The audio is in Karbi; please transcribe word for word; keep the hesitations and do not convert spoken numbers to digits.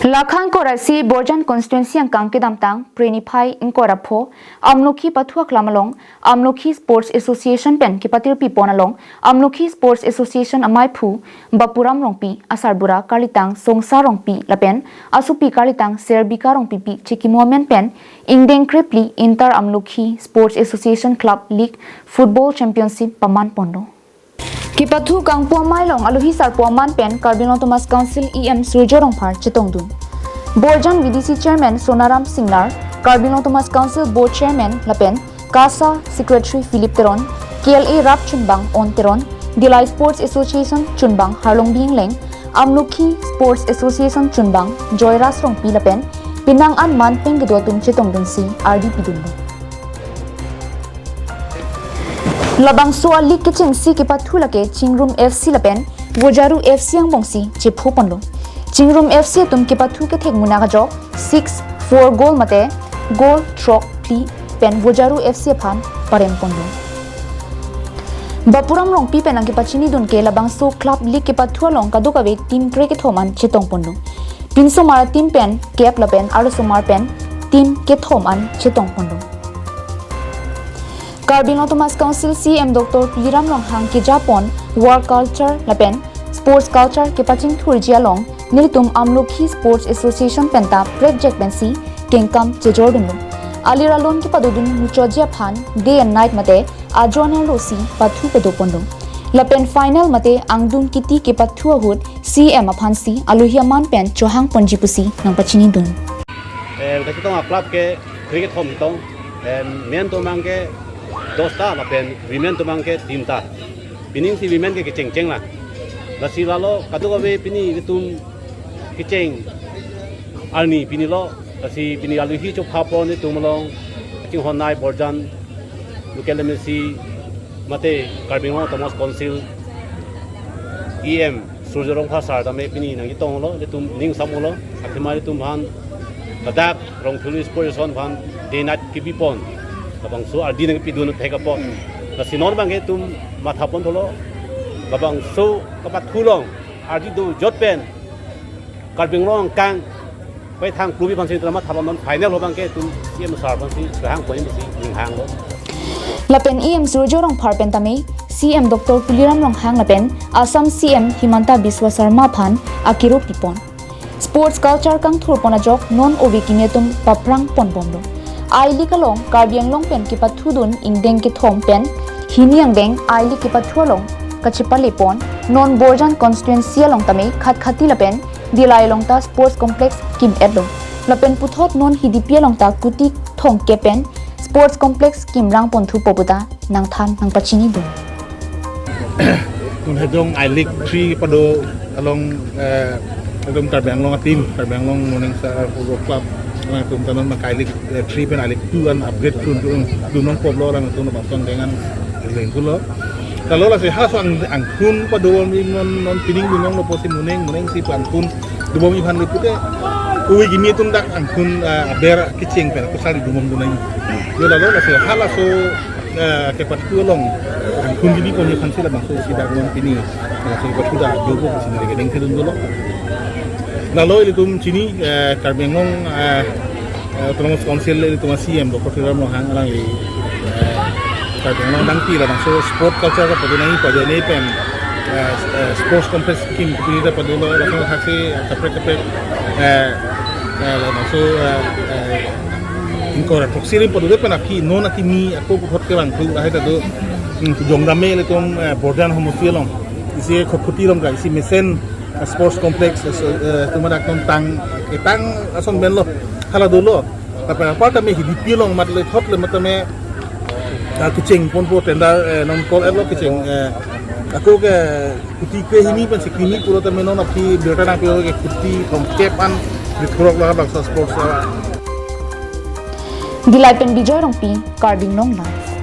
Lakha ingkoi ra isi Borjan constituency angkang kedamtang Phre niphai ingkoi ra pho Amlokhi pathu aklam along Amlokhi Sports Association pen kepatirpi pon along Amlokhi Sports Association amaiphu Bapuram Rongpi, asarbura karlitang Songsa Rongpi lapen asopi karlitang Serbika Rongpipi chekimo amen pen ingdeng krephli Inter Amlokhi Sports Association Club League Football Championship paman ponlo. Kepathu kangpu amei along alohi sarpo aman pen Karbi Anglong Autonomous Council E M Surjya Rongphar chetongdun. Borjan V D C Chairman Sonaram Singnar, Karbi Anglong Autonomous Council Board Chairman lapen KASA Secretary Philip Teron, K L A rap chunbang On Teron, Dillai Sports Association chunbang Harlongbi Engleng, Amlokhi Sports Association chunbang Joyras Rongpi lapen penang an man pen kedo atum chetongdunsi ardi pidunlo. Labangso a-league kechengsi kepathu lake Chingrum F C lapen Vojaru F C angbongsi chepho ponlo. Chingrum F C atum kepathu kethek munak ajok six four goal mate goal throk phli pen Vojaru F C aphan parem ponlo. Bapuram Rongpi pen nangkepachinidun ke labangso club league kepathu along kadokave team krekethom an chetong ponlo. Pinsomar team pen kep lapen arlosomar pen team kethom an chetong ponlo. Karbi Anglong Autonomous Council C E M Doctor Tuliram Ronghang kejapon work culture lapen sports culture kepachingthurji along nelitum Amlokhi Sports Association penta prekjak pensi kengkam chejordunlo. Alir alon kepadodun muchotji aphan day and night mate ajo anerlo si pathu pado ponlo. Lapen final mate angdung kiti kepathu ahut C E M aphansi alohi aman pen chohang ponji pusi nangpachinidun. Eh, kachetong a-club ke krekethom tong, eh, men atum abang ke dosta lapen women atum abang ke tinta. Pining si women ke kechengcheng lang. Lasi lalo kadokave pini itum kecheng arni pini lo, lasi pini alohi chopha pon itum along kachinghon nei Borjan local M A C mate Karbi Anglong Autonomous Council E M Surjya Rongphar sir tame pini nangchetonglo, ilitum ning samlo, athema ilitum aphan ladak Rongphuli Sports Association aphan day night kebi pon labangso ardi nangpidun thek apot. Lasi non abang ke itum matha pon tholo, labangso kepathu along ardi dojot pen Karbi Anglong angkang pethang klubi aphansi drama thalon non final ho abang ke itum C E M sir aphansi kehang poin si ning hanglo. Lapen E M Surjya Rongphar pen tame C E M Doctor Tuliram Ronghang lapen Assam C E M Himanta Biswa Sarma aphan akiro pipon. Sports culture kangthur pon ajok non ove kimi atum paphrang pon bomlo. I-League along Karbi Anglong pen kepathudun ingdeng kethom pen hini angdeng I-League kepathu along kachepale pon, non Borjan constituency along tame Khatkhati lapen Dillai along ta sports complex kim-etlo. Lapen puthot non Hidipi along ta kuti thomkep pen sports complex kimrang ponthupo puta nangthan nangpachinidun. Tun hejong I-League three pado along, eh, ekdom Karbi Anglong a-team, Karbi Anglong Morning Star Football Club, alangtum ta non ma I-League, eh, three pen I-League two an upgrade tun tun tun non poblo alangtum bangson dengan lengkulo. Lalo lasi halaso ang, angkun pado mi non non pining binong lo pusi muning muning si angkun dobom iphan le pute. Ove kimi atum dak angkun, eh, aber kecheng pen kusali dobomdun nang. Yo lalo lasi halaso, eh, kepathu along angkun kimi pon iphansi labangso si dak non pini. Halaso kepathu dak dopo pusi nari kedeng kedun dolo. Lalo ilitum chini, eh, Karbi Anglong, eh, eh, Autonomous Council ilitum a-C E M Doctor Tuliram Ronghang alangli, eh, Karbi Anglong dangpi labangso sport culture kapado nangji pajone pen, eh, eh, sports complex kim pini ta padulo langsung haksi kaprek kaprek, eh, eh, labangso, eh, eh, ingkoi ra throksi rim padulo pen aki non akimi ako puthot ke bangthu lahai ta do, hmm, jongdame ilitum, eh, Borjan homosti along isi Khatkhati along ka isi mesen sports complex, eh, so, eh, tuma dak non tang, eh, tang ason pen lo, hala dolo. Tapi apa tame Hidipi along mat le thot le mat tame, ah, kecheng ponpo tender, eh, non call lo kecheng, eh, ako ke kuti ke hini pen si kimi pulo tame non aphi berta nangpi ke kuti thomkep an di thurok lo bangso sports, eh. Dillai pen Bijoy Rongpi, Karbi Anglong Live.